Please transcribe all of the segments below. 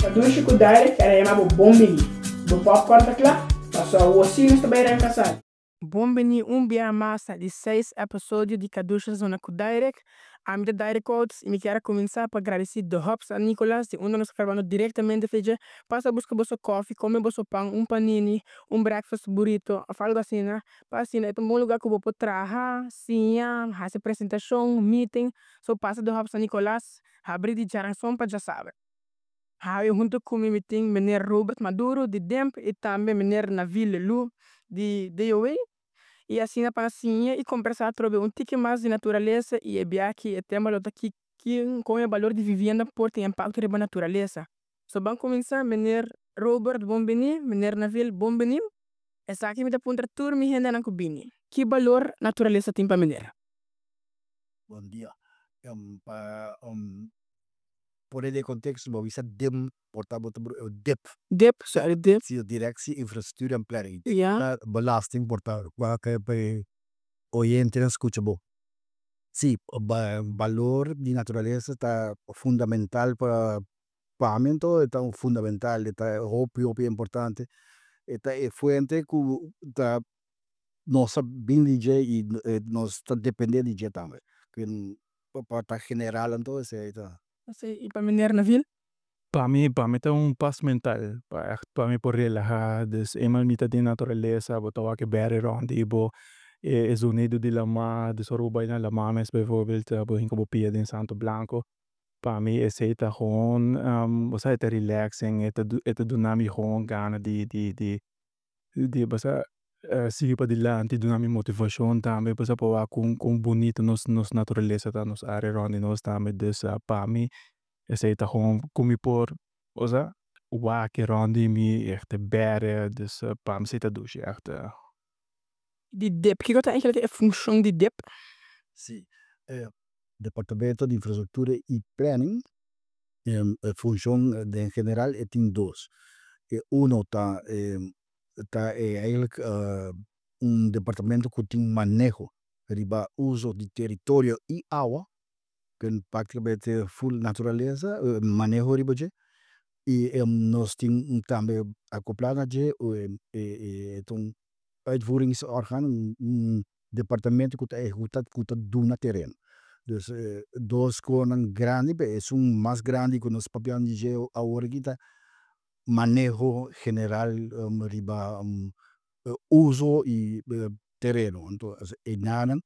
Kadushi ku Direct a yama bo bon bini. Bo popcorn ta kla? Paso awor sí nos ta bai ranka sali. Bon bini un bia mas na di 6 episodio di Kadushi Zona ku Direct. Ami ta Direct Coates i mi kier a kuminsá pa gradisí The Hub San Nicolas, di unda nos ta grabando direktamente fecha. Pasa buska boso koffie, kome boso pan, un panini, un breakfast burrito òf algu asina. Pa asina e ta un bon lugá ku bo por traha, siña, hasi presentashon, meeting. So pasa The Hub San Nicolas, habrí di djaranson pa djasabra. Awe huntu ku mi mi tin meneer Robert Maduro di DIMP i tambe meneer Navi Lelu di DOW. I asina pa siña i kombersá atrobe un tiki mas di naturalesa i e biaha e tema lo ta ki kon e balor di vivienda por tin impakto riba naturalesa. So ban kuminsá, meneer Robert, bon bini, meneer Navil, bon bini. Esaki mi ta puntra tur mi hendenan ku bini. Ki balor naturalesa tin pa meneer? Bon dia. Pa pone den contexto bo bisa DIM por ta bo ta DIP. DIP, sorry, DIP. Si, Directie Infrastructuur en Planning. Ja. Belasting por ta pa e oyentenan scucha bo. Si, balor di naturalesa ta fundamental pa pa mi anto e ta fundamental, e ta hopi hopi importante. E ta e fuente ku ta nos a bin di dje i nos ta depende di dje tambe. Pa ta general anto esei ta. I pa meneer Navil? Pa mi ta un pas mental, pa echt pa mi por relaha. Dus eenmaal mi ta den naturalesa, bo ta wak e bere rond di bo, e zonido di lama, dus ora bo bai na lama mes bijvoorbeeld, bo hinka bo pia den santo blanco. Pa mi esei ta gewoon, bo sa, e ta relaxing, e ta duna mi gewoon gana di, bo sa, sigui padilanti, duna mi motivashon tambe, bo sa, pa wak kon bunita nos naturalesa ta, nos area rond di nos tambe. Dus pa mi esei ta gewoon ku mi por, bo sa, wak rond di mi, echt e bere, dus pa mi esei ta dushi, echt. Di DIP, kiko ta eigenlijk e funshon di DIP? Si, Departamento di Infrastructura i Planning, e funshon den general e tin dos. E uno ta eigenlijk un departamento ku tin maneho riba uso di teritorio i awa, ku praktikamente full naturalesa, maneho riba dje. I nos tin tambe akoplá na dje e ta un uitvoeringsorgaan, un departamento ku ta ehekutá, ku ta duna tereno. Dus dos kosnan grandi, pero esun mas grandi ku nos papiando di dje awor aki ta maneho general riba uso i tereno. Anto einan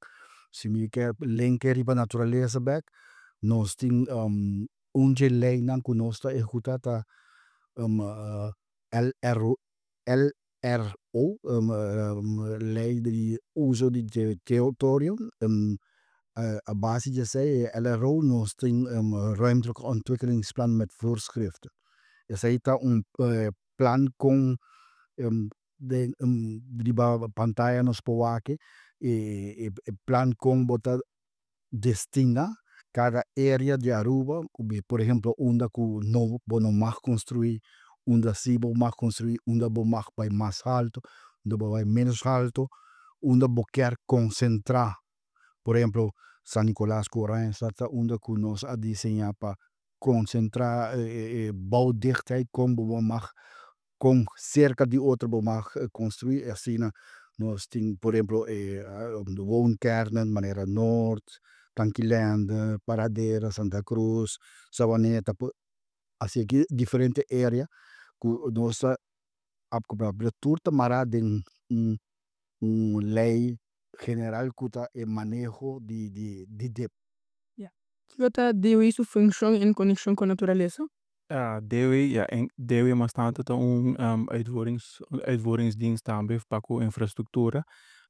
si mi ke link riba naturalesa bèk, nos tin un dje leinan ku nos ta ehekutá ta LRO, LRO, lei di uso di teritorio. A base di esei LRO nos tin ruimtelijk ontwikkelingsplan met voorschriften. Esei ta un plan kon den riba pantaya nos por wak e plan kon bo ta destiná kada area di Aruba, por ehempel, unda ku no bo no mag konstruí, unda sí bo mag konstruí, unda bo mag bai mas alto, unda bo bai menos alto, unda bo kier konsentrá. Por ehempel, San Nicolas ku Oranjestad ta unda ku nos a diseñá pa konsentrá e bouwdichtheid, kon bo mag, kon serka di otro bo mag konstruí. Asina nos tin, por ehempel, e woonkernen manera Noord, Tanki Paradera, Santa Cruz, Savaneta, asina diferente area ku nos a pero tur ta mará den un lei general ku ta e maneho di DIP. Kiko ta DOW su funshon en konekshon ku naturalesa? DOW, ja, DOW mas tantu ta un uitvoeringsdienst tambe pa ku infrastruktura.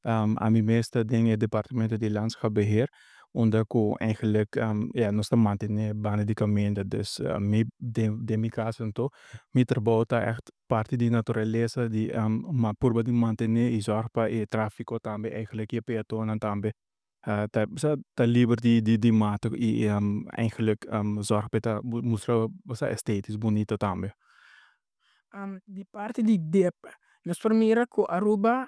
Ami mes ta den e departamento di landschapbeheer, unda ku eigenlijk, ja, nos ta mantené banda di kaminda. Dus mi den mi kas anto, mi trabou ta echt parti di naturalesa di ma purba di mantené i zorg pa e tráfiko tambe eigenlijk i e peatonnan tambe ta, sa, ta liber di mata i eigenlijk zorg pa ta mustra, bo sa, estetisch bunita tambe. Di parti di DIP, nos por mira ku Aruba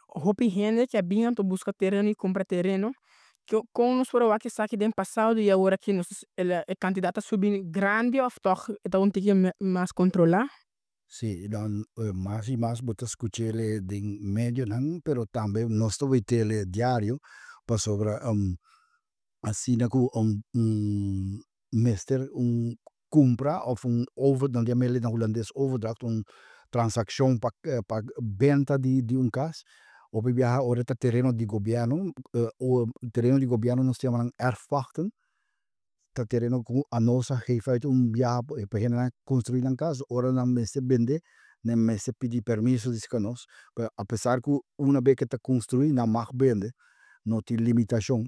hopi hende ke a bin anto buska tereno i kumpra tereno. Kon nos por a wak esaki den pasado i awor aki nos e kantidat a subi grandi òf tòg e ta un tiki mas kontrolá? Sí, dan mas i mas bo ta skuch'el den medionan, pero tambe nos ta wet'el diario, pasobra asina ku un mester un kumpra òf un over, nan ta yam'el na hulandes overdracht, un transakshon pa benta di un kas, hopi biaha ora ta tereno di gobièrnu, tereno di gobièrnu nos ta yama nan erfpachten, ta tereno ku anos a geef uit un biaha pa hendenan konstruí nan kas, ora nan mester bende nan mester pidi permiso di serka nos, pero apesar ku una bes ku ta konstruí nan mag bende, no tin limitashon.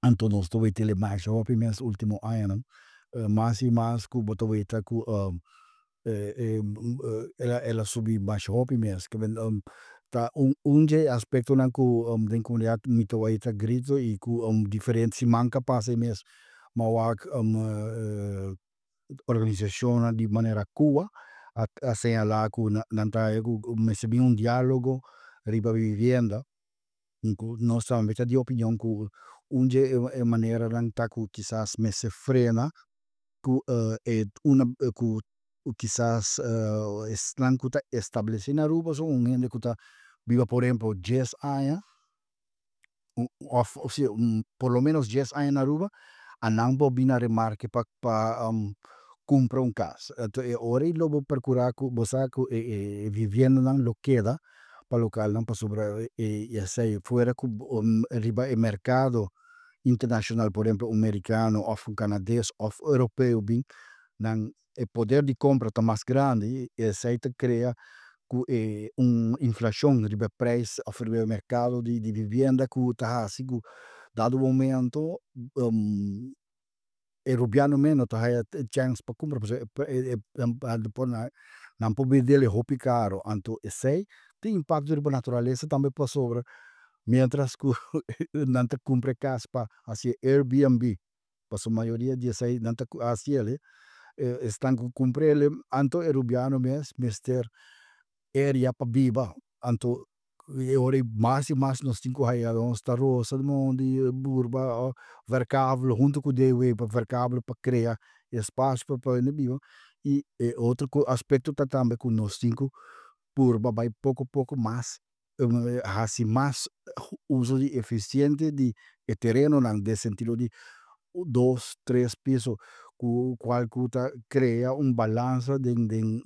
Anto nos ta wet'el masha hopi mes ultimo añanan, mas i mas ku bo ta weta ku el a subi masha hopi mes. Ta un dje aspektonan ku den komunidat mi ta weta grito i ku diferente siman ku a pasa ei mes mi a wak organisashonnan di manera Cuba a señalá ku nan ta haña ku mester bin un diálogo riba vivienda. Ku nos tambe ta di opinion ku un dje e maneranan ta ku kisas mester frena ku e una ku kisas esnan ku ta establesí na Aruba so un hende ku ta biba por ehempel dies aña òf si por lo menos dies aña na Aruba a nan por bin na remarke pa kumpra un kas. Anto e ora ei lo bo perkurá ku bo sa ku e viviendanan lo keda pa lokalnan pasobra esei fuera ku riba e merkado internashonal por ehempel un merikano òf un kanades òf europeo bin nan e poder di kompra ta mas grandi i esei ta krea ku e un inflashon riba e preis òf riba e merkado di vivienda ku ta hasi ku dado momento e rubiano mes no ta haya e chèns pa kumpra pasobra nan por bendel hopi karo anto esei tin impakto riba naturalesa tambe pasobra mientras ku nan ta kumpra e kas pa hasi Airbnb pasobra mayoria di esei nan ta hasi el esnan ku kumpr'el anto e rubiano mes mester area pa biba anto e ora ei mas i mas nos tin ku haya nos ta rosa mondi burba verkavel hunto ku DW pa verkavel pa krea espasio pa hende biba i e otro aspekto ta tambe ku nos tin ku purba bai poko poko mas hasi mas uso di efisiente di e terenonan den sentido di dos tres piso ku kual ku ta krea un balansa den den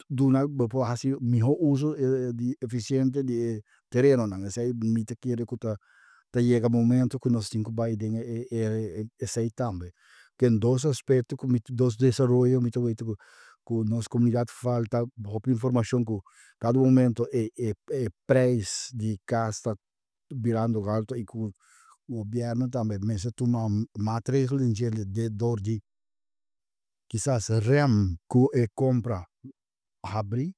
duna bo por hasi miho uso di efisiente di e terenonan esei mi ta kere ku ta ta yega momento ku nos tin ku bai den e esei tambe. Ten dos aspekto ku mi dos desaroyo mi ta weta ku ku nos komunidat falta hopi informashon ku kada momento e e preis di kas ta birando alto i ku gobièrnu tambe mester tuma maatregel den dje dor di kisas rèm ku e kompra habri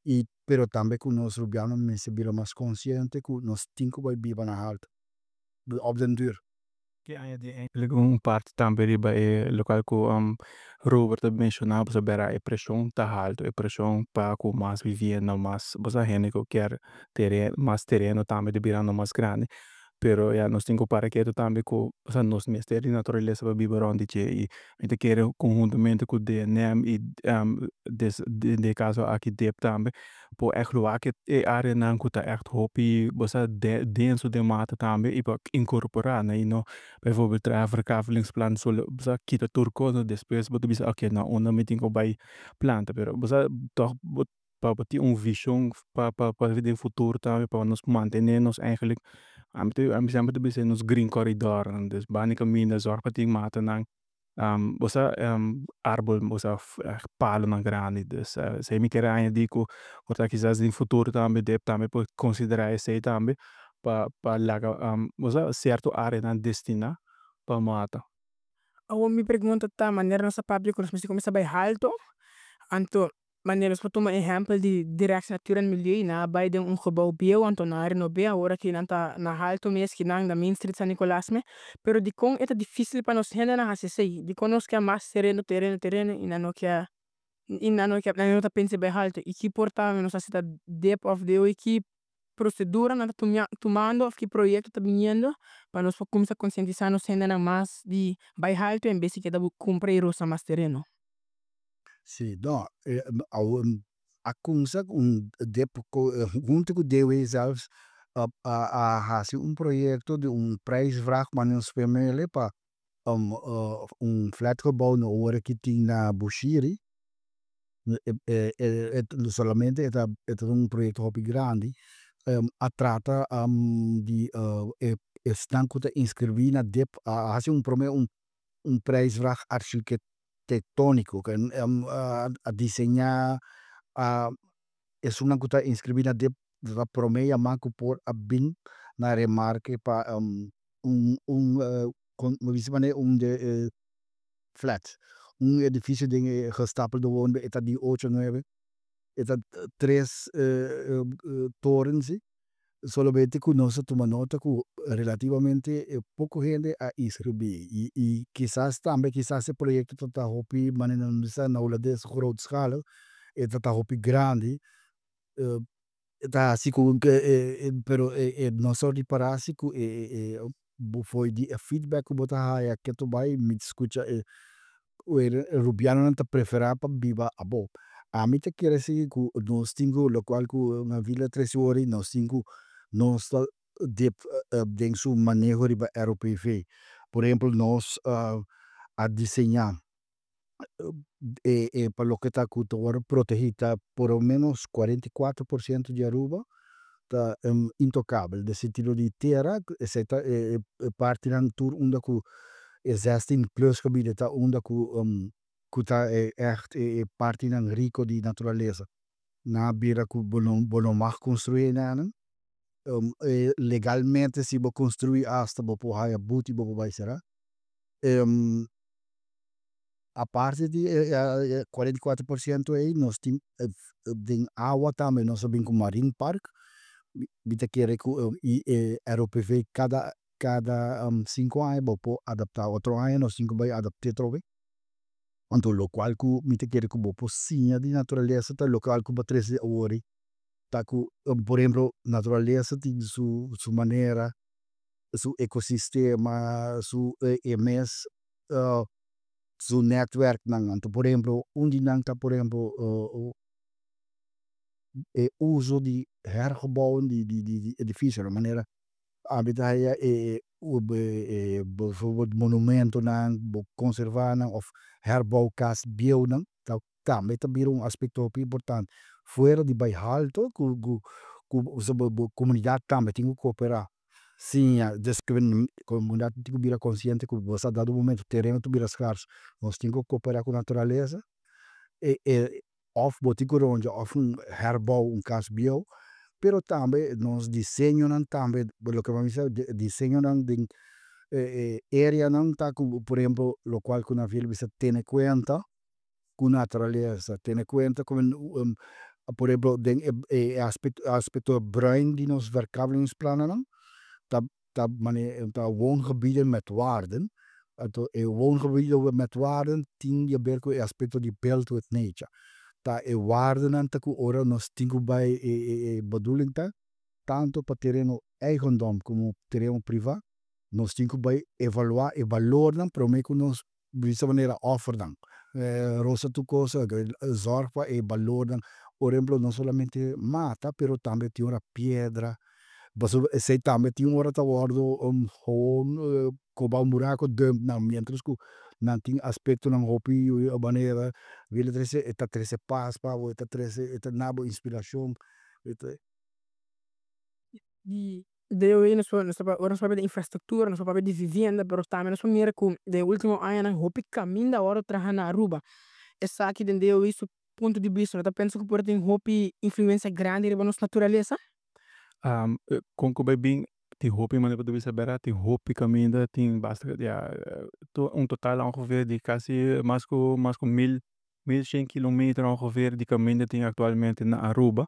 i pero tambe ku nos rubiano mester bira mas konsiente ku nos tin ku bai biba na haltu op den duur. Ke añadí eigenlijk un parti tambe riba e lokual ku Robert a menshoná pasobra e preshon ta haltu, e preshon pa ku mas vivienda, mas bo sa hende ku kier mas tereno tambe ta birando mas grandi. Pero ya nos tin ku para ketu tambe ku osea nos mester di naturalesa pa biba rond di dje i mi ta kere konhuntamente ku DNM i den e kaso aki dip tambe por ègt wak e areanan ku ta ègt hopi bo sa denso den mata tambe i por inkorporá nan i no bijvoorbeeld traha verkavelingsplan solo bo sa kita tur kos despues bo ta bisa oke na unda mi tin ku bai planta pero bo sa tòg bo pa bo tin un vision pa pa pa den futuro tambe pa nos mantene nos eigenlijk ami ta ami semper ta bisa nos green corridor dus banda di kaminda zorg pa tin matanan bo sa arbol bo sa palonan grandi dus esei mi kere añadi ku por ta kisas den futuro tambe deb tambe por considera esei tambe pa pa laga bo sa cierto areanan destina pa mata. Awor mi pregunta ta, manera nos a papia ku nos mester kuminsá bai haltu, anto manera nos por tuma ehèmpel di Directie Natuur en Milieu, nan a bai den un gebou bieu, anto nan a renob'é, awor aki nan ta na haltu mes ki nan na Main Street San Nicolas me, pero dikon e ta difísil pa nos hendenan hasi esei? Dikon nos ke mas tereno, tereno, tereno i nan no ke i nan no ke nan no ta pensa bai haltu? I ki por ta nos a seta dip òf deo i ki. procedura nan ta tumando of ki proyecto ta biniendo pa nos por cuminsa concientisa nos hendenan mas di bay halto en bes di keda cumpra y rosa mas tereno? Si, no, awor a cuminsa cu un dip hunto cu DOW zelfs a haci un proyecto di un prijsvraag manera nos por pa un flatgebouw awor aki tin na Bushiri. Solamente e ta un proyecto hopi grandi. A trata di esnan cu ta inscribi na DIP, a haci un prome un prijsvraag architectonico, a diseña esunnan cu ta inscribi na DIP ta prome yama cu por a bin na remarke pa un flat, un edificio den e gestapelde woon, e ta di ocho, nuebe, e ta tres toren si, solamente cu nos a tuma nota cu relativamente poco hende a inscribi y kisas tambe kisas e proyecto ta hopi, manera nan bisa na Hulandes, grootschalig, e ta hopi grandi, e ta haci cu pero nos a ripara si cu for di e feedback cu bo ta haya keto bay mi ta scucha e Rubianonan ta prefera pa biba abou. Ami ta kere si cu nos tin cu locual cu Navilio a trece ora nos tin cu nos ta dip den su maneho riba ROPV. Por ehempel, nos a diseña pa loke ta cu ta wordo protegi ta por lo menos 44% di Aruba ta intocabel, den sentido di tera, esey ta e partinan tur unda cu e 16 plus gebieden ta unda cu ta echt e partinan rico di naturalesa. Nan a bira cu bo no mag construi einan. Legalmente si bo construi hasta bo por haya boete y bo por bay cera. Aparte di e 44% ey, nos tin den awa tambe, nos a bin cu Marine Park. Mi ta kere cu e ROPV cada 5 aña bo por adapta, otro aña nos tin cu bay adapta atrobe. Anto locual cu mi ta kere cu bo por siña di naturalesa ta locual cu bo a trece awor ta cu, por ehemplo, naturalesa tin su manera, su ecosistema, su e mes su netwerknan. Anto, por ehemplo, un di nan ta, por ehemplo, e uso di hergebouwen di edificio, manera ami ta haya e bijvoorbeeld monumentonan, bo conserva nan of herbouw cas bieuwnan, ta tambe ta bira un aspecto hopi importante. Fuera di bay halto cu bo comunidad tambe tin cu coopera, siña, dus comunidad tin cu bira consciente cu bo sa dado momento tereno ta bira schaars, nos tin cu coopera cu naturalesa of bo tin cu rondia of un herbouw un cas bieu, pero tambe nos diseñonan tambe, loke mi a bisa, diseñonan den areanan ta cu, por ehemplo, locual cu Navilio a bisa, tene cuenta cu naturalesa, tene cuenta cu, por ehemplo, den e aspecto bruin di nos verkavelingsplannen ta ta woongebieden met waarden. Anto e woongebieden met waarden tin di haber cu e aspecto di build with nature. Ta e waardenan ta cu ora nos tin cu bay e bedoeling ta tanto pa tereno eigendom como tereno priva, nos tin cu bay evalua e balornan prome cu nos bisa manera offer nan. Rosa tur cos, zorg pa e balornan, por ehemplo, no solamente mata, pero tambe tin ora piedra, pasobra esey tambe tin ora ta wordo gewoon coba un buraco dump nan, mientras cu nan tin aspectonan hopi manera Willy trece, e ta trece paz pa bo, e ta trece, e ta duna bo inspiracion. Di DOW nos ora nos papia di infrastructura, nos papia di vivienda, pero tambe nos por mira cu den ultimo añanan hopi caminda a wordo traha na Aruba. Esaki den DOW su punto di bista no ta pensa cu por tin hopi influencia grandi riba nos naturalesa? Con cu bay bin tin hopi, manera bo ta bisa bera, tin hopi caminda, tin basta ya un total ongeveer di casi mas cu 1100 kilometer ongeveer di caminda tin actualmente na Aruba.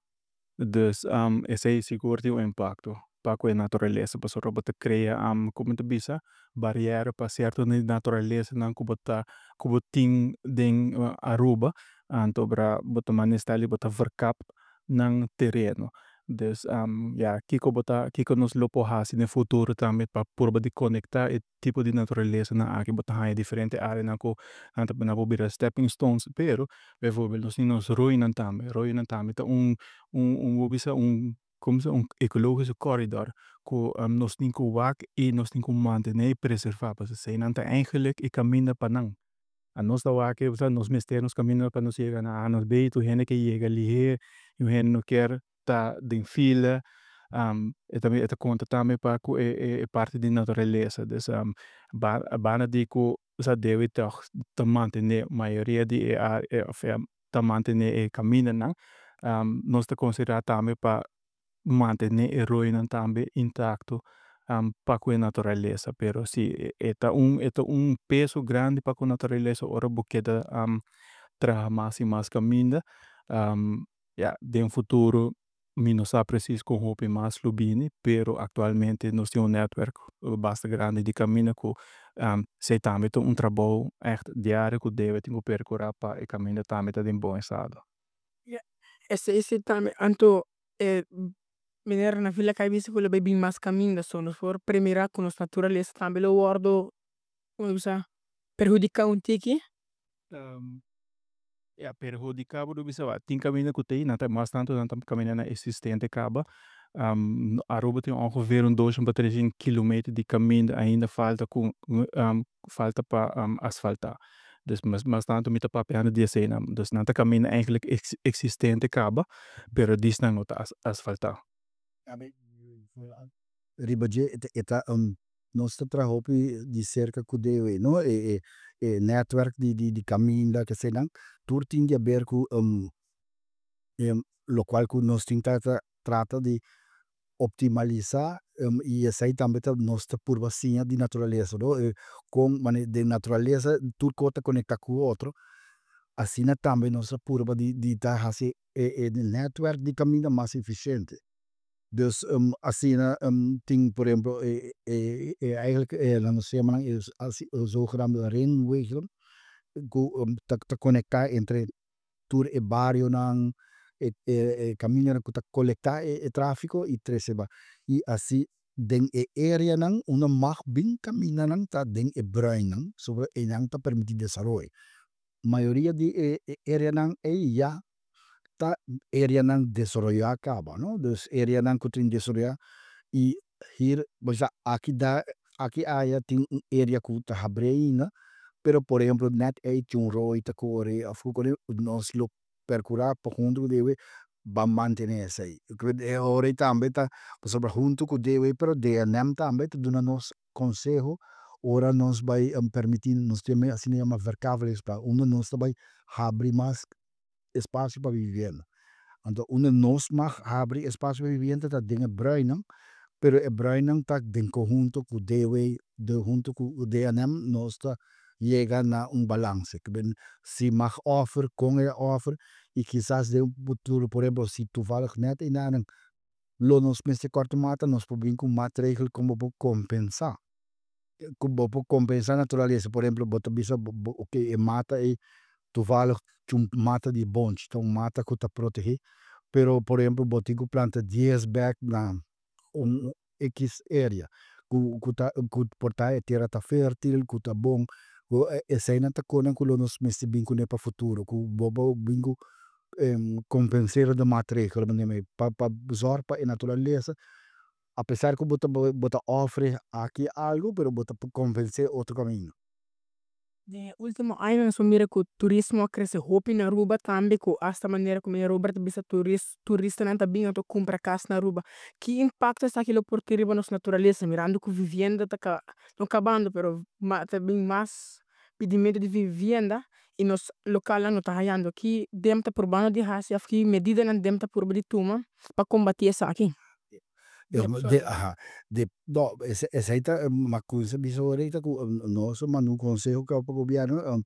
Dus esey sigur tin un impacto pa cu e naturalesa, pasobra bo ta crea, con ta bisa, barriera pa cierto naturalesanan cu bo tin den Aruba, anto bo ta manda bo ta verkap nan tereno. Dus ya, kico bo ta, kico nos lo por haci den futuro tambe pa purba di conecta e tipo di naturalesanan aki. Bo ta haya diferente areanan cu nan ta nan por bira stepping stones, pero bijvoorbeeld nos tin nos rooinan tambe. Rooinan tambe ta un un un bo bisa un como un ecologische corridor cu nos tin cu wak y nos tin cu mantene y preserva pasobra eseynan ta eigenlijk e caminda pa nan. Anos ta wak e nos mester nos caminda pa nos yega na A nos B, tur hende ke yega lihe, niun hende no kier ta den fila. E ta e ta konta tambe pa ku e e parti di naturalesa. Dus banda di ku debe tòg ta mantene mayoria di e òf ta mantene e kamindanan, nos ta konsiderá tambe pa mantene e roinan tambe intakto pa ku e naturalesa. Pero si e ta un e ta un peso grandi pa ku naturalesa ora bo keda traha mas i mas kaminda. Ya, den futuro mi no sa precies kon hopi mas lo bini, pero aktualmente nos tin un netwerk basta grandi di kaminda ku esei tambe ta un trabou ègt diario ku debe tin ku perkurá pa e kaminda tambe ta den bon estado. Ya, esei si tambe. Anto e meneer Navila a bisa ku lo bai bin mas kaminda, so nos por premirá ku nos naturalesa tambe lo wòrdu, komo bisa, perhudiká un tiki. Ya, perhudiká bo ta bisa wak, tin kaminda ku t'ei, nan ta mas tantu nan ta kamindanan eksistente kaba. Aruba tin ongeveer un doshen pa treshen kilometer di kaminda ainda falta ku falta pa asfaltá. Dus mas mas tantu mi ta papiando di eseinan. Dus nan ta kaminda eigenlijk eksistente kaba, pero disnan no ta asfaltá. Riba dje e ta nos ta traha hopi di serka ku DOW no, e e netwerk di kaminda keseinan tur tin di haber ku lokual ku nos tin ta trata di optimalisá i esei tambe ta nos ta purba siña di naturalesa no, kon manera den naturalesa tur kos ta konektá ku otro, asina tambe nos a purba di ta hasi e netwerk di kaminda mas efisiente. Dus asina tin por ehemplo e e eigenlijk nos ta yama nan e zogenaamde ringwegen ku ta konektá entre tur e barionan, e e kamindanan ku ta kolektá e tráfiko i trese ba. I asi den e areanan unda mag bin kamindanan ta den e bruinnan, pasobra einan ta permití desaroyo. Mayoria di e areanan ei ya ta areanan desaroyá kaba, no, dus areanan ku tin desaroyá i hier bo sa aki da aki aya tin un area ku ta habri ainda, pero por ehemplo nèt ei tin un rooi ta kore òf ku kore nos lo perkurá pa huntu ku DOW ban mantené esei. E ora ei tambe ta pasobra huntu ku DOW pero DNM tambe ta duna nos konseho ora nos bai permití nos tin asina yama verkavelingsplan unda nos ta bai habri mas espasio pa vivienda. Anto unda nos mag habri espasio pa vivienda ta den e bruinnan, pero e bruinnan ta den konhunto ku DW, den hunto ku DNM nos ta yega na un balanse. Si mag offer, kon e offer i kisas den un futuro, por ehemplo si toevallig nèt einanan lo nos mester kòrta un mata, nos por bin ku un maatregel kon bo por kompensá. Ku bo por kompensá naturalesa. Por ehemplo bo ta bisa bo oke e mata ei toevallig ta un mata di bonchi, ta un mata ku ta protegé, pero por ehemplo bo tin ku planta dies bèk na un ekis area ku ku ta ku por ta e tera ta fértil, ku ta bon, ku eseinan ta konan ku lo nos mester bin kuné pa futuro, ku bo por bin ku kompenserende maatregel pa pa zòrg pa e naturalesa apesar ku bo ta bo ta ofre aki algu pero bo ta kompens'é otro kaminda. Den e ultimo añanan nos por mira ku turismo a krese hopi na Aruba, tambe ku asta manera ku meneer Robert a bisa turistanan ta bin anto kumpra kas na Aruba. Ki impakto esaki lo por tin riba nos naturalesa mirando ku vivienda ta no kabando pero ta bin mas pidimentu di vivienda i nos lokalnan no ta hayando. Ki dem ta purbando di hasi òf ki medidanan dem ta purba di tuma pa kombatí esaki? No, esei ta ma kuminsa bisa ahorita ku nos a manda un konseho kaba pa gobièrnu,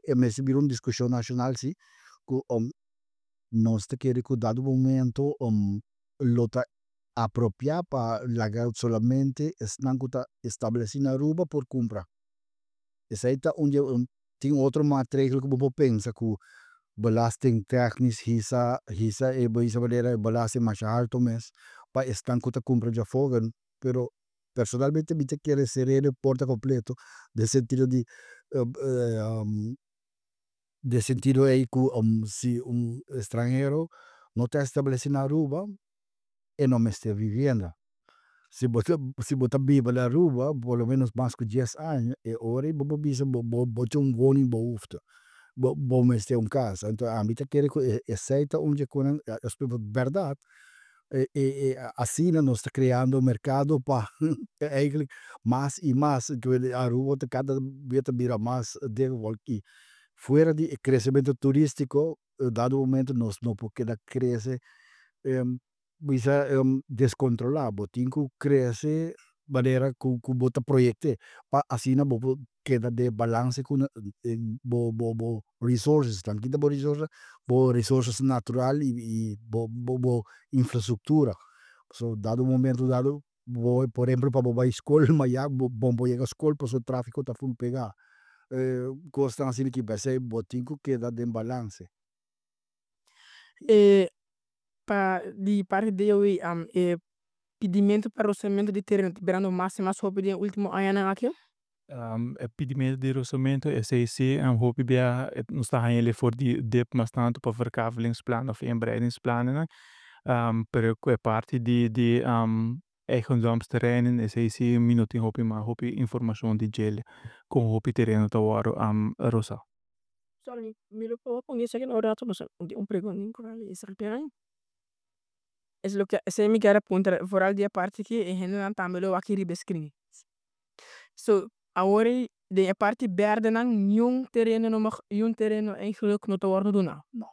e mester bira un diskushon nashonal si, ku nos ta kere ku dado momento lo ta apropiá pa laga solamente esnan ku ta establesí na Aruba por kumpra. Esei ta un di e, tin otro maatregel ku bo por pensa ku. Belasting technisch hisa hisa e hisa manera e belasting masha halto mes pa esnan cu ta cumpra djafor, pero personalmente mi ta kere cer'e porta completo den sentido di den sentido ey cu si un extranhero no ta estableci na Aruba e no mester vivienda. Si bo ta si bo ta biba na Aruba por lo menos mas cu dies aña e ora ey bo por bisa bo bo tin un woningbehoefte, bo bo mester un cas. Anto ami ta kere cu esey ta un di e cosnan berdad asina nos ta creando mercado pa eigenlijk mas y mas Aruba ta cada bia ta bira mas y fuera di e crecemento turistico dado momento nos no por keda crece bisa descontrola, bo tin cu crece manera cu bo ta proyecte pa asina bo por keda den balance cu bo bo bo resources nan. Kita bo resources? Bo resources natural y bo bo infrastructura. So dado momento dado bo por ehemplo pa bo bay school maya bo no por yega school pasobra trafico ta full pega. Cosnan asina ki pesey bo tin cu keda den balance. E pa di parti DOW e pidimento pa rozamento di tereno ta birando mas y mas hopi den e ultimo añanan aki? E pidimento di rozamento esey si hopi bia nos ta haña for di DIP mas tanto pa verkavelingsplan of inbreidingsplannan. Pero cu e parti di di eigendomsterreinen esey si mi no tin hopi mas hopi informacion di djele con hopi tereno ta wordo roza. Sorry, mi lo por pone esaki un rato pasobra mi tin un pregunta. Es loke esey mi kier a puntra vooral di e parti aki e hendenan tambe lo wak riba e screen. So awor den e parti berdenan niun tereno no mag niun tereno eigenlijk no ta wordo duna. No.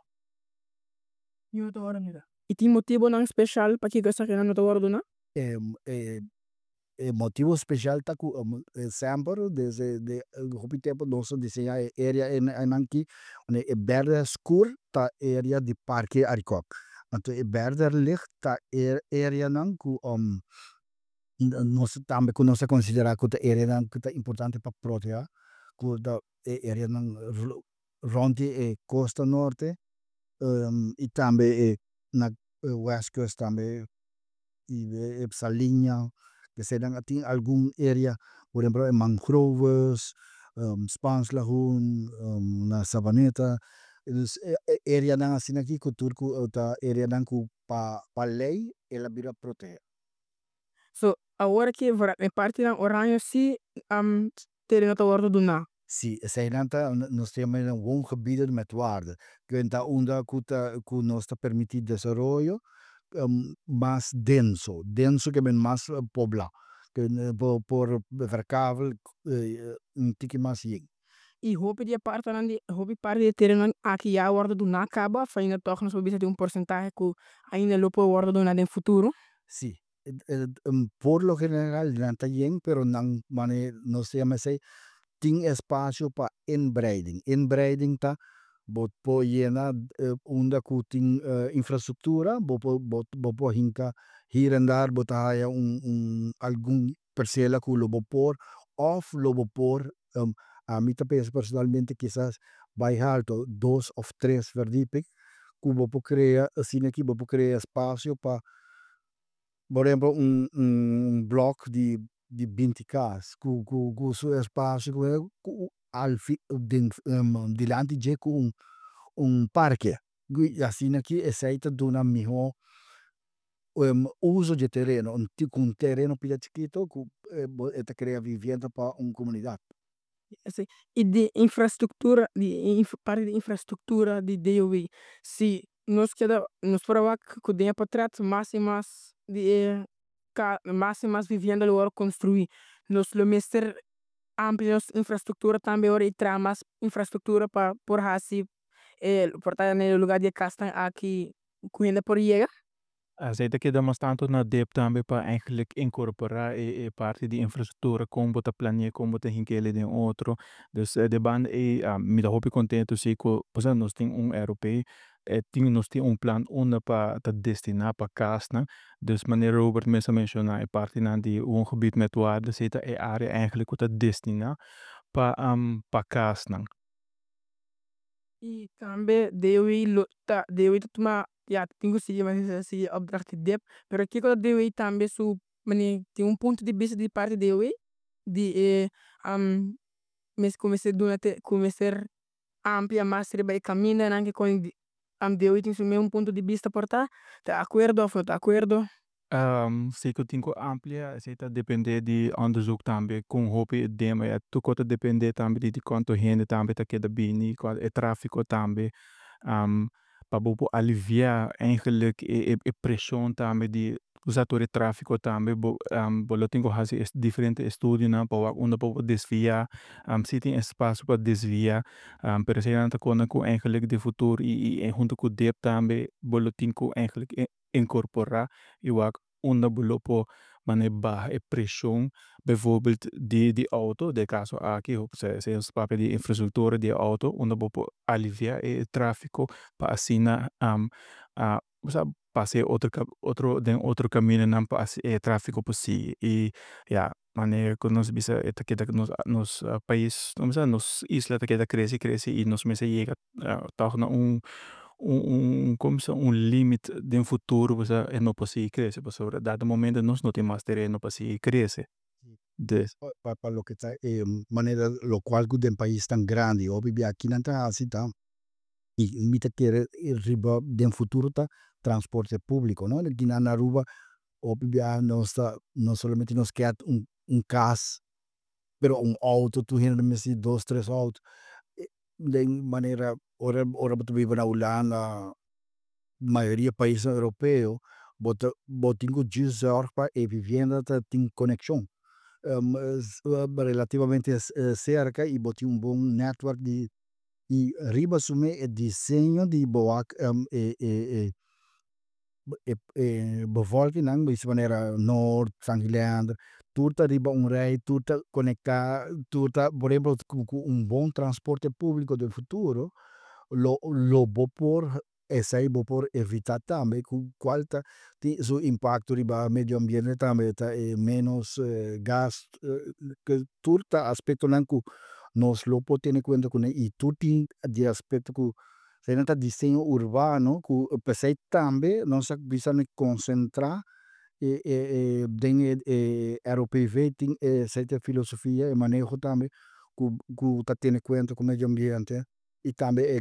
Niun no ta wordo duna. Y tin motibonan special pakiko esakinan no ta wordo duna? E motibo special ta cu semper desde hopi tempo nos a diseña e area einan aki e berde scur ta area di Parke Arikok. Anto e berde licht ta e areanan cu nos tambe cu nos ta considera cu ta areanan cu ta importante pa proteha cu ta e areanan rond di e costa norte y tambe e na westkust tambe y e saliña eseynan tin algun area por ehemplo e mangroves, Spaans Lagoen, na Savaneta, dus e areanan asina aki cu tur cu ta areanan cu pa ley el a bira proteha. So awor aki e partinan oraño si tereno ta wordo duna? Si, eseynan ta nos ta yama woongebieden met waarde. Ta unda cu ta cu nos ta permiti desaroyo mas denso, denso kiermen mas pobla, bo por verkavel un tiki mas yen. Y hopi di e partenan di hopi parti di e terenonan aki ya a wordo duna caba of ainda toch nos por bisa tin un porcentahe cu ainda lo por wordo duna den futuro? Si, por lo general nan ta yen pero nan mane nos ta yama esey tin espacio pa inbreiding. Inbreiding ta bo por yena unda cu tin infrastructura bo por bo por hinca hier en daar bo ta haya un algun percela cu lo bo por of lo bo por ami ta pensa personalmente kisas bay halto dos of tres verdieping cu bo por crea asina aki bo por crea espacio pa por ehemplo un un blok di di binti cas cu cu su espacio cu den dilanti dje cu un un parke y asina aki esey ta duna miho uso di e tereno cu un tereno pida chikito cu e ta crea vivienda pa un comunidad. Y di infrastructura di parti di infrastructura di DOW si nos keda nos por a wak cu den e potret mas y mas di e mas y mas vivienda lo wordo construi. Nos lo mester amplia nos infrastructura tambe ora y traha mas infrastructura pa por haci e por ta na e lugar di e casnan aki cu hende por yega? Esey ta keda mas tanto na DIP tambe pa eigenlijk incorpora e parti di infrastructura con bo ta planea, con bo ta hink'ele den otro. Dus de banda ey mi ta hopi contento si cu pasobra nos tin un ROP, tin nos tin un plan unda pa ta destina pa casnan. Dus manera Robert mes a menciona e partinan di woongebied met waarde, esey ta e area eigenlijk cu ta destina pa pa casnan. I tambe DOW lo ta DOW ta tuma ya tin ku sigui sigui opdracht di dip, pero kiko ta DOW tambe su manera tin un punto di bista di parti di DOW di e ku mester duna ku mester amplia mas riba e kamindanan DOW tin su mes punto di bista por ta? Ta akuerdo òf no ta akuerdo? Si ku tin ku amplia esei ta depende di onderzoek tambe kon hopi e tur kos ta depende tambe di kuantu hende tambe ta keda bini e trafiko tambe pa bo por alivia eigenlijk e preshon tambe di usa tur e trafiko tambe bo bo lo tin ku hasi diferente estudionan pa wak unda bo por desvia si tin espasio pa desvia pero eseinan ta kosnan ku eigenlijk den futuro i hunto ku dip tambe bo lo tin ku eigenlijk inkorporá i wak unda bo lo por manera baha e preshon bijvoorbeeld di outo den e kaso aki esei nos ta papia di infrastruktura di outo unda bo por alivia e trafiko pa asina pasa e otro otro den otro kamindanan pa e trafiko por sigui i ya manera ku nos bisa e ta keda nos nos pais nos isla ta keda krese krese i nos mester yega tòg na un un komo bisa un limit den futuro pasobra e no por sigui krese pasobra dado momento nos no tin mas tereno pa sigui krese dus. Pa loke ta e manera lokual ku den paisnan grandi hopi bia kinan ta hasi ta i mi ta kere riba den futuro ta transporte publico no kinan na Aruba hopi bia nos ta no solamente nos kier un kas pero un auto tur hende mester dos tres auto den manera ora ora bo ta biba na Hulanda mayoria paisnan europeo bo ta bo tin ku djis zorg pa e vivienda ta tin konekshon relativamente serka i bo tin un bon netwerk di i riba su mes e diseño di bo wak e e bevolkingnan bisa manera Noord, San Leandro tur ta riba un rei tur ta konektá tur ta por ehempel ku un bon transporte públiko den futuro lo lo bo por esei bo por evitá tambe ku kual ta tin su impakto riba medio ambiente tambe ta e menos gas tur ta aspektonan ku nos lo por tene kuenta kuné i tur tin di aspekto ku eseinan ta diseño urbano ku p'esei tambe nos a bisa konsentrá e den e ROPV tin esei ta e filosofia e maneho tambe ku ku ta tene kuenta ku medio ambiente i tambe e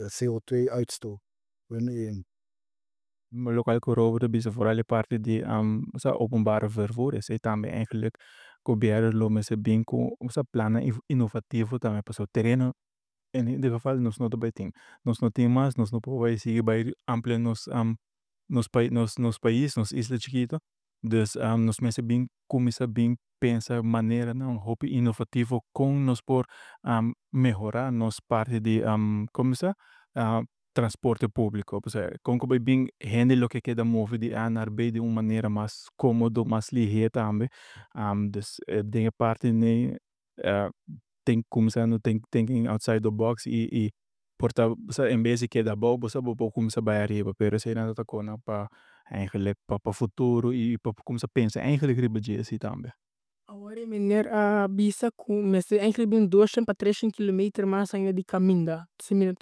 CO2 uitstoot. Lokual ku Robert a bisa vooral e parti di openbare vervoer esei tambe eigenlijk gobièrnu lo mester bin ku plannan inovativo tambe pasobra tereno en ieder geval nos no ta bai tin. Nos no tin mas, nos no por bai sigui bai amplia nos nos nos pais, nos isla chikito. Dus nos mester bin kuminsá bin pensa maneranan hopi inovativo kon nos por mehorá nos parti di komo bisa transporte públiko. Pasobra kon ku bai bin hende lo ke keda move di A naar B di un manera mas kómodo, mas lihé tambe. Dus den e parti nei tin kuminsando thinking outside the box i por ta en bes di keda abou bo sa bo por kuminsá bai ariba pero eseinan ta kosnan pa eigenlijk pa futuro i pa kuminsá pensa eigenlijk riba dje asi tambe. Awor e meneer a bisa ku mester eigenlijk bin doshent pa treshent kilometer mas ainda di kaminda. Si mi no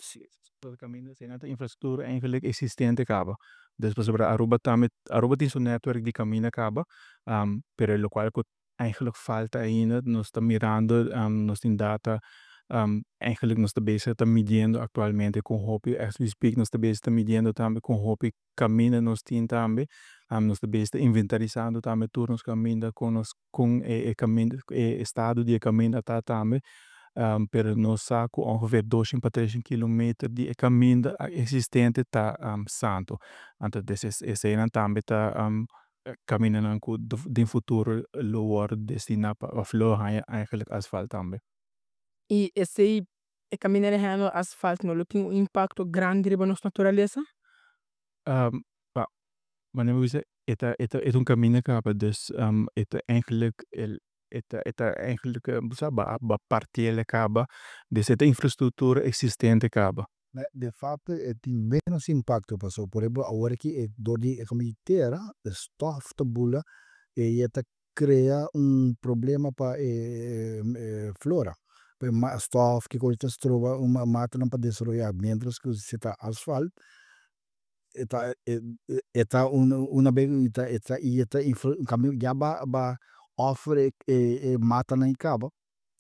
Kaminda eseinan ta infrastruktura eigenlijk existente kaba. Dus pasobra Aruba tambe Aruba tin su netwerk di kaminda kaba pero lokual ku eigenlijk falta ainda nos ta mirando nos tin data eigenlijk nos ta bezig ta midiendo aktualmente kon hopi as we speak nos ta bezig ta midiendo tambe kon hopi kaminda nos tin tambe. Nos ta bezig ta inventarisando tambe tur nos kaminda kon nos kon e kaminda e estado di e kaminda ta tambe. Pero nos sa ku ongeveer doshent pa treshent kilometer di e kaminda existente ta santu. Anto eseinan tambe ta kamindanan ku den futuro lo wòrdu destiná pa òf lo haña eigenlijk asfalt tambe. I esei e kaminda hañando asfalt no lo tin un impakto grandi riba nos naturalesa? Manera mi bisa e ta e ta e ta un kaminda kaba dus e ta eigenlijk e ta eigenlijk bo sa bo a partiel kaba dus e ta infrastruktura existente kaba. De facto e tin menos impakto pasobra por ehempel awor aki e dor di e kaminda di tera e stof ta bula i e ta krea un problema pa e flora. Stof ki kos ta stroba un matanan pa desaroyá, mientras ku si ta asfalt e ta una bes i e ta ya bo a offer e matanan kaba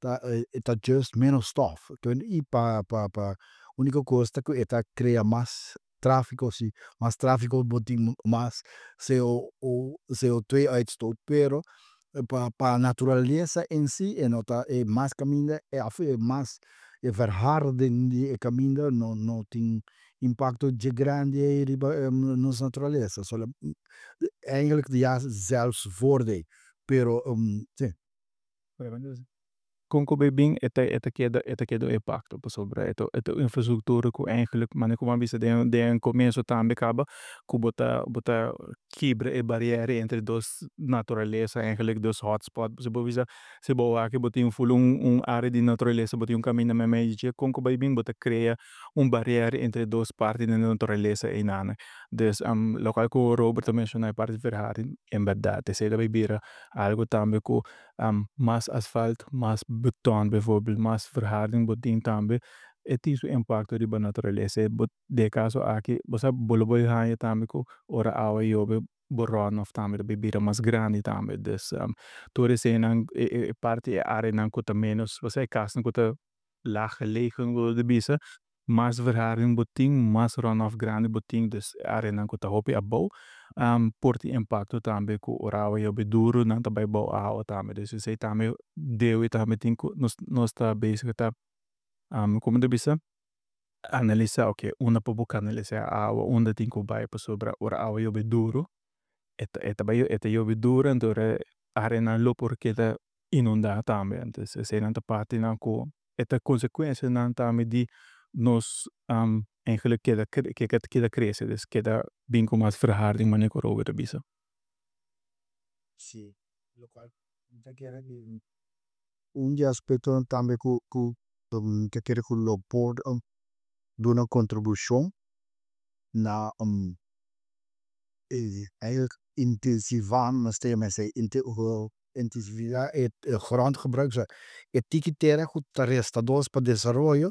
ta e ta just menos stof. I pa uniko kos ta ku e ta krea mas tráfiko si, mas tráfiko bo tin mas CO CO2 uitstoot, pero pa naturalesa en si e no ta e mas kaminda òf e mas e verharding di e kaminda no tin impakto dje grandi ei riba nos naturalesa, eigenlijk ya zelfs voordeel, pero si. Kon ku bay bin e ta e ta keda e ta keda un impacto pasobra e ta e ta un infrastructura ku eigenlijk manera ku bo a bisa den den comienso tambe kaba ku bo ta bo ta kibra e barriera entre dos naturalesa eigenlijk dos hotspot si bo bisa si bo wak bo tin ful un un area di naturalesa bo tin un kaminda meimei di dje kon ku bay bin bo ta krea un barriera entre dos parti di naturalesa eynan. Dus lokual ku Robert a menshona e parti di verharding en berdad esei ta bay bira algo tambe ku mas asfalt, mas beton bijvoorbeeld, mas verharding bo tin tambe e tin su impacto riba naturalesa. Den e caso aki bo sa bo lo por haña tambe ku ora awa yobe bo runoff tambe ta bay bira mas grandi tambe. Dus tur eseinan e parti e areanan ku ta menos osea e kasnan ku ta laag gelegen bo ta bisa mas verharding bo tin mas runoff grandi bo tin dus e areanan ku ta hopi abou por tin impacto tambe ku ora awa yobe duro nan ta bay bou awa tambe. Dus esey tambe debe tambe tin ku nos nos ta bezig ta como ta bisa analisa oke unda por bo kanalisa e awa unda tin ku bai pasobra ora awa yobe duro e ta e ta bai e ta yobe duro anto e areanan lo por keda inunda tambe. Entonces eseynan ta partinan ku e ta konsekuensianan tambe di nos eigenlijk keda keda krese dus keda bin ku mas verharding manera ku Robert a bisa. Si, lokual mi ta kere di un di e aspektonan tambe ku mi ta kere ku lo por duna kontribushon na eigenlijk intensivá nos ta yama esei intensivá e grondgebruik e tiki tera ku ta resta nos pa desaroyo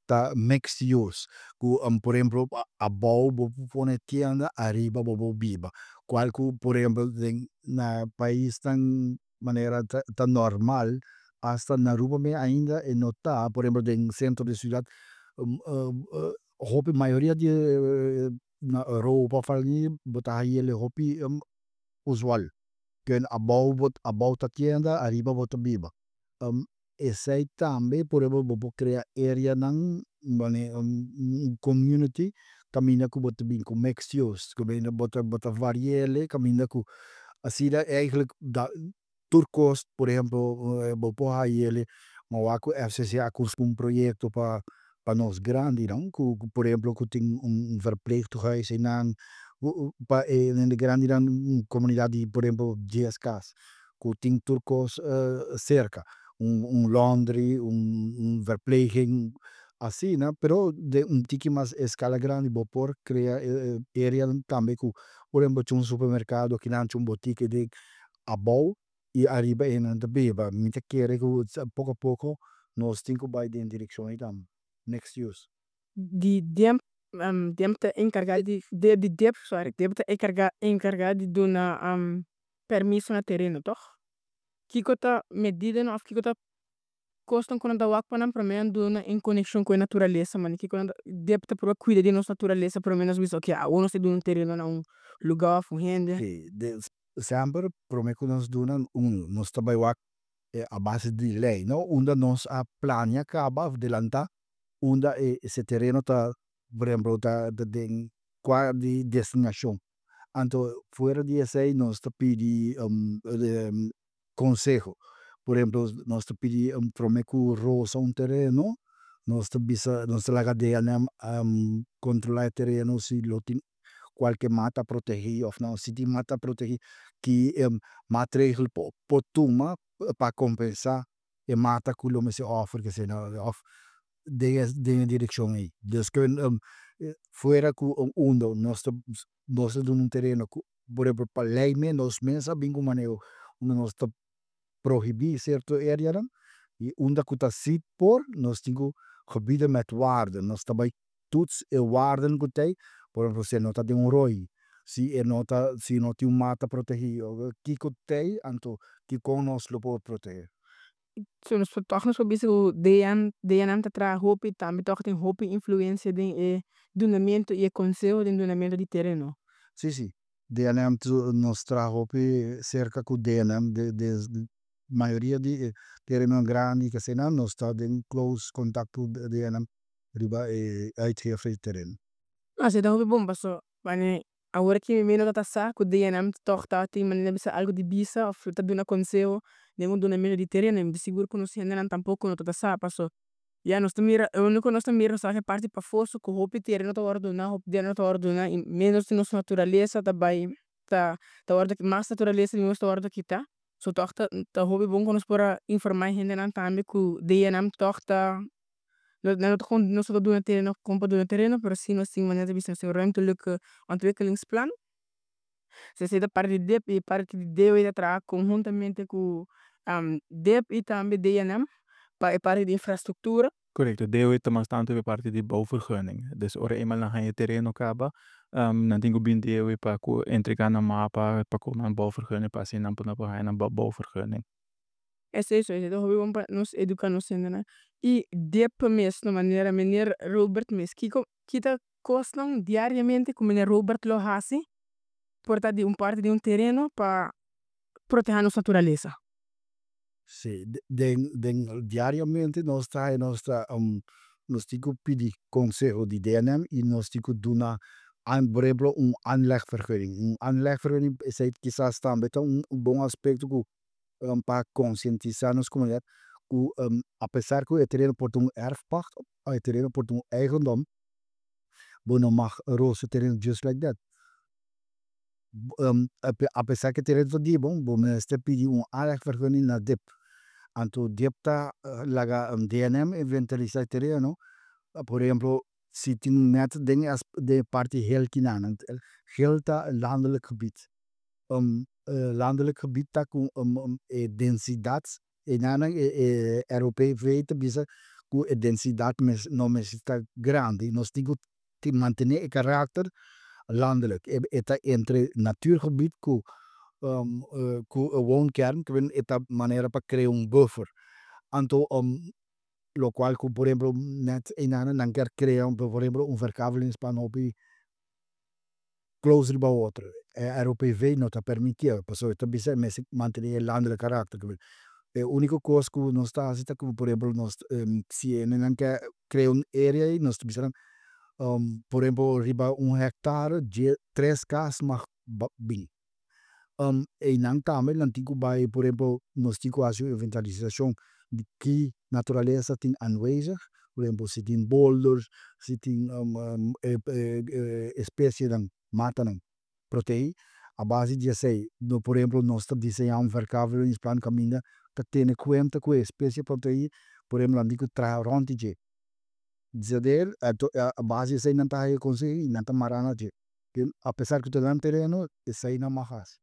ta mixed use ku por ehemplo abou bo por pone tienda ariba bo por biba kual ku por ehemplo den na paisnan manera ta normal hasta na Aruba mes ainda e no ta por ehemplo den centro di ciudad hopi mayoria di na Europa bo ta hay'e hopi usual ken abou bo abou ta tienda ariba bo ta biba. Esei tambe por ehempel bo por krea areanan manera un community kaminda ku bo ta bin ku mixed use kaminda bo ta bo ta varia'le kaminda ku asina eigenlijk tur kos por ehempel bo por haya'le bo wak ku FCC a kuminsá un proyekto pa pa nos grandinan ku por ehempel ku tin un verpleegtehuis einan pa e hende grandinan un komunidat di por ehempel dies kas ku tin tur kos serka un laundry un verpleging asina pero den un tiki mas eskala grandi bo por krea e areanan tambe ku por ehempel un supermerkado akinan un botika den abou i ariba einan ta biba mi ta kere ku poko poko nos tin ku bai den direkshon ei tambe mixed use. Di dip dip ta enkargá di di dip sorry dip ta enkargá enkargá di duna permiso na tereno tòg? Kiko ta medidanan òf kiko ta kosnan ku nan ta wak pa nan promé nan duna en konekshon ku e naturalesa manera kiko nan ta dip ta proba kuida di nos naturalesa promé nos bisa oke awor nos ta duna un tereno na un lugá òf un hende. Si, semper promé ku nos duna un nos ta bai wak a base di lei no unda nos a plania kaba of delantá unda e ese tereno ta por ehempel ta den kua di destinashon anto fuera di esei nos ta pidi konseho por ehempel nos ta pidi promé ku rosa un tereno nos ta bisa nos ta laga DNM kontrolá e tereno si lo tin kualke mata protegí òf no si tin mata protegí ki maatregel por tuma pa kompensá e mata ku lo mester òfer òf den e direkshon ei. Dus fuera ku unda nos ta nos ta duna un tereno ku por ehempel pa lei mes nos mes a bin ku maneho unda nos ta prohibí sierto areanan. I unda ku ta si por, nos tin ku gebieden met waarden. Nos ta bai toets e waarden ku t'ei, por ehempel si e no ta den un rooi, si e no ta si no tin un mata protegí, kiko t'ei anto dikon nos lo por protehé. So nos por tòg nos por bisa ku DN DNM ta traha hopi tambe tòg tin hopi influensia den e dunamentu i e konseho den dunamentu di tereno. Sí sí, DNM nos traha hopi serka ku DNM mayoria di e terenonan grandi ku asina nos ta den close kontakto ku DNM riba e uitgeef di tereno. Esei ta hopi bon paso manera awor aki mi no tabata sa ku DNM tòg tabatin manera bisa algu di bisa òf ta duna konseho den un dunamentu di tereno. Mi ta sigur ku nos hendenan tampoko no tabata sa paso ya nos ta mira e uniko nos ta mira nos ta wak e parti pafó so ku hopi tereno ta wòrdu duna hopi tereno ta wòrdu duna i ménos di nos naturalesa ta bai ta ta wòrdu mas naturalesa di nos ta wòrdu kita. So tòg ta ta hopi bon ku nos por a informá e hendenan tambe ku DNM tòg ta nan no ta kon nos no ta duna tereno kon pa duna tereno pero si nos tin manera ta bisa nos tin ruimtelijke ontwikkelingsplan. So esei ta parti di dip i parti di DOW ta traha konhuntamente ku dip i tambe DNM pa e parti di infrastruktura. Korekto, DOW ta mas tantu pa e parti di bouwvergunning. Dus ora eenmaal nan haña e tereno kaba, nan tin ku bin DOW pa ku entregá nan mapa pa ku nan bouwvergunning pa asina nan por nan por haña nan bouwvergunning. Esei so, esei ta hopi bon pa nos eduká nos hendenan. I dip mes na manera meneer Robert mes, kiko kita kosnan diariamente ku meneer Robert lo hasi por ta di un parti di un tereno pa protehá nos naturalesa? Sí, den den diariamente nos ta haña nos ta nos tin ku pidi konseho di DNM i nos tin ku duna por ehemplo un aanlegvergunning. Un aanlegvergunning esei kisas tambe ta un bon aspekto ku pa konsientisá nos komunidat ku apesar ku e tereno por ta un erfpacht òf e tereno por ta un eigendom, bo no mag rosa e tereno just like that. Apesar ku e tereno ta di bo, bo mester pidi un aanlegvergunning na dip. Anto dip ta laga DNM inventarisá e tereno, por ehemplo si tin nèt den e parti hel kinan, hel ta landelijk gebied. Landelijk gebied ta ku e densidat einan e ROPV ta bisa ku e densidat no mester ta grandi, nos tin ku mantené e karakter landelijk. E ta entre natuurgebied ku ku e woonkern, e ta manera pa krea un buffer. Anto lokual ku por ehemplo nèt einan nan kier krea por ehemplo un verkavelingsplan hopi close riba otro. E ROPV no ta permitié pasobra e ta bisa e mester mantené e landelijk karakter. E úniko kos ku nos ta hasi ta ku por ehemplo nos si hendenan ke krea un area ei nos ta bisa nan por ehemplo riba un hectare dje tres kas mag bin. Einan tambe nan tin ku bai por ehemplo nos tin ku hasi un inventarisashon di ki naturalesa tin aanwezig, por ehemplo si tin bolders, si tin espesienan, matanan protehí. A base di esei por ehemplo nos ta diseñá un verkavelingsplan kaminda ta tene kuenta ku e espesie protehí, por ehemplo nan tin ku traha rònt di dje. A base di esei nan ta haña konseho i nan ta mará na dje. Apesar ku ta nan tereno, esei nan mag hasi.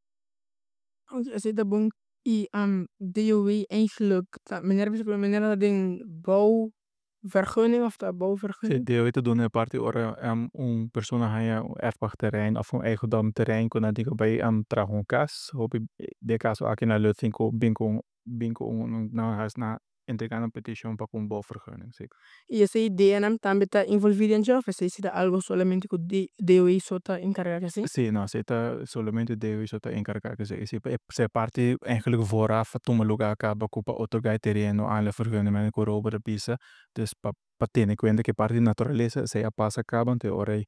Esei ta bon. I DOW eigenlijk ta meneer bisa ku meneer ta den bouwvergunning of ta bouwvergunning? Sí, DOW ta duna e parti ora un persona haña un erfpachtterrein of un eigendom terrein ku nan tin ku bai traha un kas. Hopi den e kaso aki nan lo tin ku bin ku un bin ku un nan hasi nan entrega nan petishon pa ku un bouwvergunning, sí. I esei ideanan tambe ta involví den dje òf esei si ta algo solamente ku DOW so ta enkargá ku esei? Sí, no, esei ta solamente DOW so ta enkargá ku esei. Esei e parti eigenlijk vooraf a tuma lugá kaba ku pa otorgá e tereno, aanlegvergunning manera ku Robert a bisa. Dus pa pa tene kuenta ku e parti di naturalesa esei a pasa kaba anto e ora ei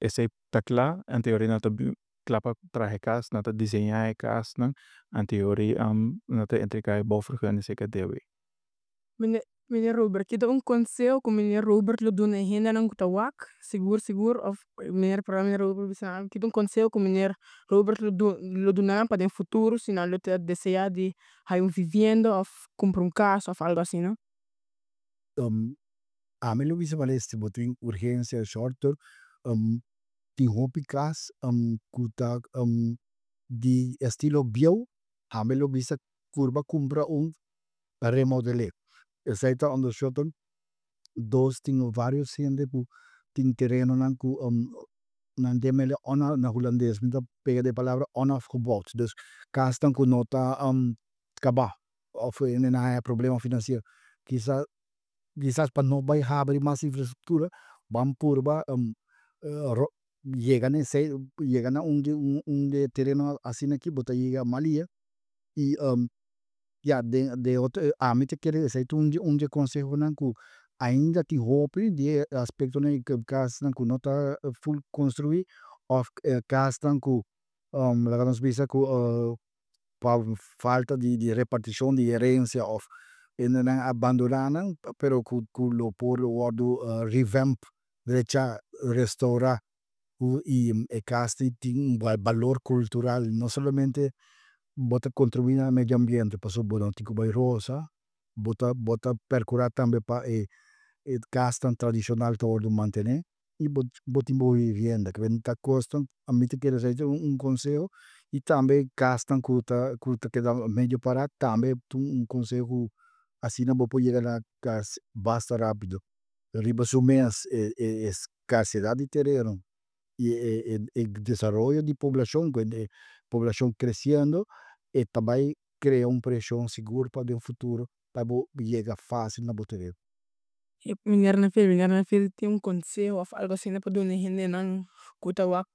esei ta kla anto e ora ei nan ta kla pa traha e kas, nan ta diseñá e kasnan anto e ora ei nan ta entregá e bouwvergunning serka DOW. Meneer Robert, ki ta un konseho ku meneer Robert lo duna e hendenan ku ta wak sigur sigur òf meneer por meneer Robert bisa nan ki ta un konseho ku meneer Robert lo lo duna nan pa den futuro si nan lo ta deseá di haña un vivienda òf kumpra un kas òf algu asina? Ami lo bisa manera si bo tin urgensia short term tin hopi kas ku ta di estilo bieu, ami lo bisa purba kumpra un. Pa remodel'é. Esei ta onderschotten. Dos, tin varios hende ku tin terenonan ku nan ta yam'é na hulandes mi ta pega den e palabra onafgebouwd. Dus kasnan ku no ta kabá òf hendenan a haña problema finansiero. Kisas kisas pa no bai habri mas infrastruktura ban purba yega na esei, yega na un di un di e tereno asina aki bo ta yega malia i ya den den otro ami ta kere esei ta un di un di e konsehonan ku ainda tin hopi di e aspektonan di kasnan ku no ta ful konstruí òf kasnan ku laga nos bisa ku pa falta di repartishon di herensia òf hendenan a bandoná nan pero ku ku lo por wòrdu revamp, drechá, restourá ku i e kas tin un balor kultural no solamente bo ta kontribuí na medio ambiente pasobra bo no tin ku bai rosa, bo ta bo ta perkurá tambe pa e e kasnan tradishonal ta wòrdu mantené i bo bo tin bo vivienda. Ta kosnan ami ta kere esei ta un konseho i tambe kasnan ku ta ku ta keda medio pará tambe ta un konseho ku asina bo por yega na kas basta rapido. Riba su mes e e skarsedat di tereno i e e desaroyo di poblashon ku e poblashon kresiendo e ta bai krea un preshon sigur pa den futuro pa bo yega fásil na bo tereno. Meneer Neville, meneer Neville tin un konseho òf algu asina pa duna e hendenan ku ta wak?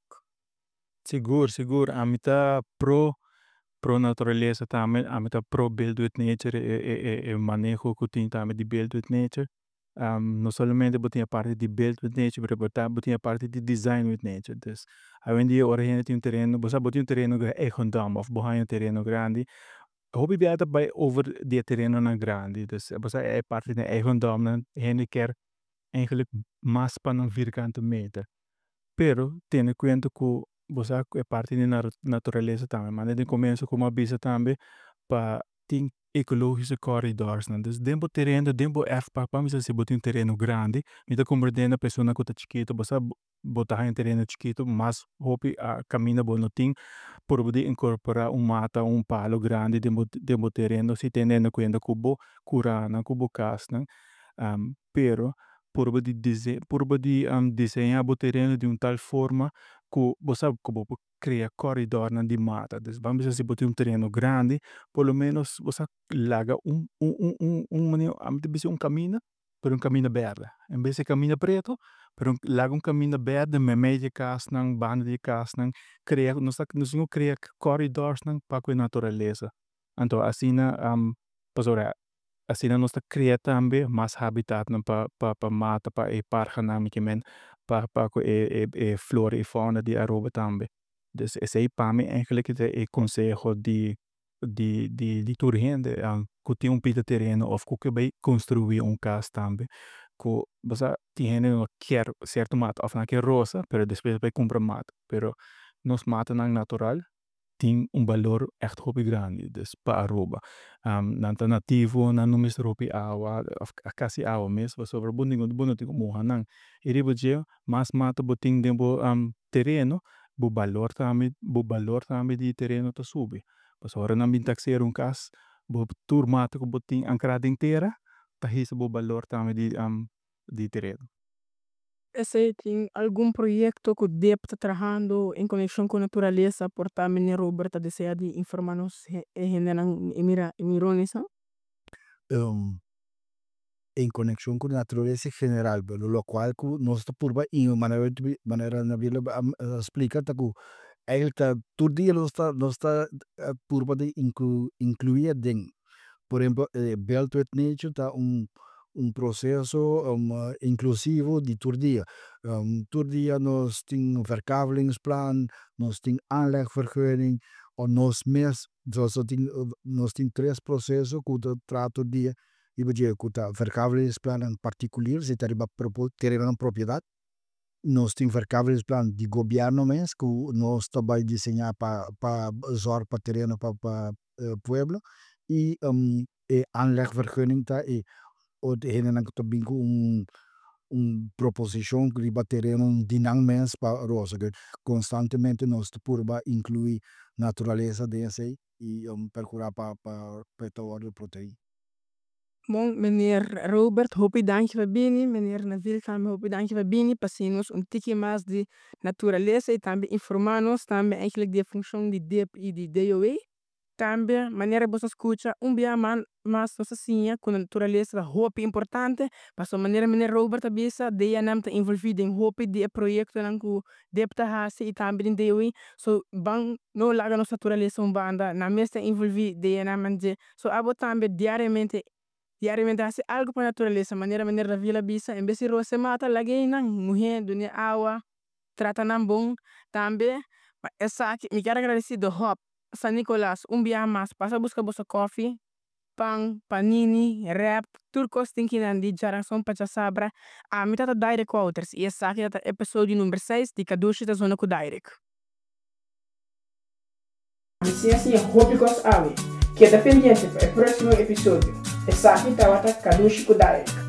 Sigur, sigur. Ami ta pro pro naturalesa tambe, ami ta pro build with nature, e e e maneho ku tin tambe di build with nature. No solamente bo tin e parti di build with nature, pero bo ta bo tin e parti di design with nature. Dus awendia ora hende tin un tereno, bo sa bo tin un tereno eigendom of bo haña un tereno grandi, hopi bia ta bai over di e terenonan grandi. Dus bo sa e parti di eigendomnan hende kier eigenlijk mas pa nan vierkante meter. Pero tene kuenta ku bo sa ku e parti di naturalesa tambe. Manera den komienso ku mi a bisa tambe pa tin ecologische corridorsnan. Dus den bo tereno, den bo erfpacht, ban bisa si bo tin un tereno grandi, mi ta komprende na persona ku ta chikitu, bo sa bo ta haña un tereno chikitu mas hopi kaminda bo no tin purba di inkorporá un mata, un palo grandi den bo den bo tereno si teniendo kuenta ku bo kuranan, ku bo kasnan. Pero purba di purba di diseñá bo tereno di un tal forma ku bo sa ku bo por krea koridornan di mata. Dus ban bisa si bo tin un tereno grandi, por lo menos bo sa laga un un un un manera ami ta bisa un kaminda, pero un kaminda bèrdè. En bes di kaminda pretu, pero laga un kaminda bèrdè meimei di e kasnan, banda di e kasnan, krea nos ta nos tin ku krea koridòrsnan pa ku e naturalesa. Anto asina pasobra asina nos ta krea tambe mas habitatnan pa pa pa mata, pa e parhanan mi ke men, pa pa ku e e flora i fauna di Aruba tambe. Dus esei pa mi eigenlijk ta e konseho di di di di tur hende ku tin un pida tereno òf ku ke bai konstruí un kas tambe ku bo sa tin hende no kier sierto mata òf nan ke rosa pero despues bai kumpra mata pero nos matanan natural tin un balor ègt hopi grandi dus pa Aruba. Nan ta nativo, nan no mester hopi awa òf kasi awa mes pasobra bo bo no tin ku muha nan. I riba dje mas mata bo tin den bo tereno, bo balor tambe bo balor tambe di tereno ta subi. Pasobra ora nan bin taksera un kas, bo tur mata ku bo tin ankrá den tera ta hisa bo balor tambe di di tereno. Esei tin algun proyekto ku dip ta trahando en konekshon ku naturalesa por ta meneer Robert ta desea di informá nos e hendenan e mira e mironesnan? En konekshon ku naturalesa en general, pero lokual ku nos ta purba i manera manera Nabiela a splika ta ku eigenlijk ta tur dia nos ta nos ta purba di inkluí aden. Por ehempel e build with nature ta un un proseso inklusivo di tur dia. Tur dia nos tin verkavelingsplan, nos tin aanlegvergunning, òf nos mes nos tin nos tin tres proseso ku ta traha tur dia riba dje ku ta verkavelingsplannan partikulier, si ta riba terenonan propiedat. Nos tin verkavelingsplan di gobièrnu mes ku nos ta bai diseñá pa pa zòrg pa tereno pa pa pueblo i e aanlegvergunning ta e otro hendenan ku ta bin ku un un proposishon riba tereno di nan mes pa rosa. Konstantemente nos ta purba inkluí naturalesa den esei i perkurá pa pa e ta wòrdu protegí. Bon, meneer Robert, hopi danki pa bini. Meneer Neville tambe, hopi danki pa bini pa siña nos un tiki mas di naturalesa y tambe informa nos tambe eigenlijk di e funcion di DIP y di DOW. Tambe, manera boso a scucha, un bia mas nos a siña cu naturalesa ta hopi importante, pasobra manera meneer Robert a bisa, DNM ta envolvi den hopi di e proyectonan cu DIP ta haci y tambe den DOW. So, ban no laga nos naturalesa un banda, nan mes ta envolvi DNM en dje. So abo tambe diariamente diariamente haci algo pa naturalesa, manera meneer Neville a bisa, en bes di rosa e mata, laga einan, muhe, dun'e awa, trata nan bon. Tambe, pa esaki mi kier a agradeci The Hub San Nicolas un biaha mas, pasa busca boso koffie, pan, panini, wrap, tur cos tin kinan di djaranson pa djasabra. Ami ta ta Direk Wouters y esaki ta ta episodio number seis di Kadushi ta Zona ku Direk. Mi siña siña hopi cos awe. Keda pendiente pa e proximo episodio. Esaki tabata Kadushi ku Direk.